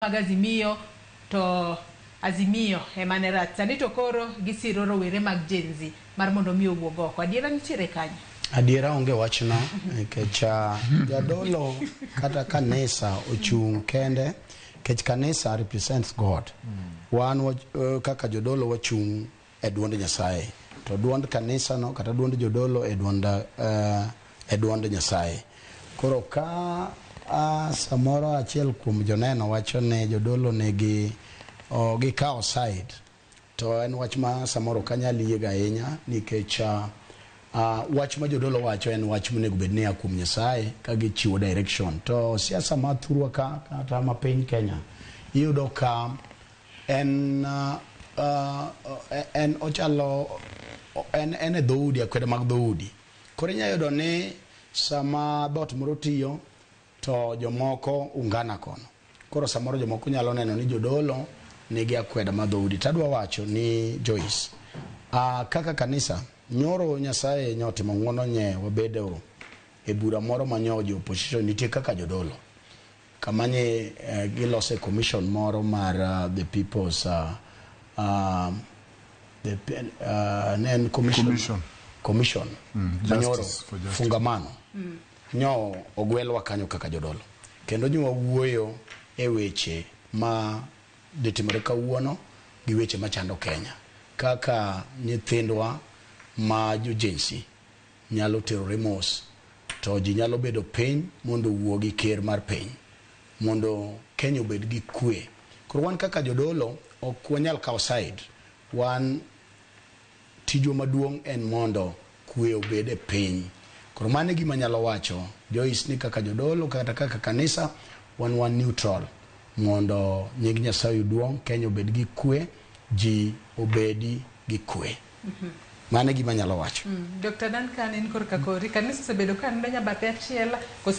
Mag Azimio to Azimio ema ne rach. Sani to koro gisiro rowere mag Gen Z mar mondo mi owuog oko. Adiera nitiere kanye? Adiera onge wachno nikech jadolo kata kanisa ochung' kende nikech kanisa represents God. Wan kaka jodolo wachung' e duond Nyasaye to duond kanisa no kata duond jodolo e duond e duond Nyasaye. Koro ka samoro achiel kuom joneno wacho ni jodolo nigi gikawo side to en wach ma samoro ok anyal yiego ahinya nikech wach ma jodolo wacho en wach monego bed ni a kuom Nyasaye ka gichiwo direction. To siasa ma thurwa ka kata ma piny Kenya iyudo ka en en ochalo en e dhoudi akwede mag dhoudi. Koro inyalo yudo ni sama dhoot moro tiyo to jomoko ungana kono. Koro samoro jomoko nyalo neno ni jodolo nigi akweda ma dhoudi. Tadwa wacho ni Joyce, kaka kanisa nyoro Nyasaye nyotimo ng'uono nye wabedo e bura moro ma nyo jo opposition nitie kaka jodolo. Kama nye gilose commission moro mar the people's the ne en commission Commission. Commission manyoro Justice for justice. Fungamano nyo ogwelwa kanyo kaka jodolo kendo nyo wawuoyo e weche ma dhi timore kawuono gi weche machando Kenya kaka nyithindwa ma jo Gen Z nyalo terore mos to ji nyalo bedo piny mondo owuo gi ker mar piny mondo Kenya obed gi kwe. Koro wan kaka jodolo ok wanyal kawo side. Wan tijwa maduong' en mondo kwe obed e piny. Koro mano e gima anyalo wacho Joyce ni kaka jodolo kata kaka kanisa wan neutral mondo nying Nyasaye oduong', Kenya obed gi kwe, ji obedi gi kwe. Mano e gima anyalo wacho. Dr. Duncan, in korka kori kanisa osebedo ka nindo nyabathe achiel koso?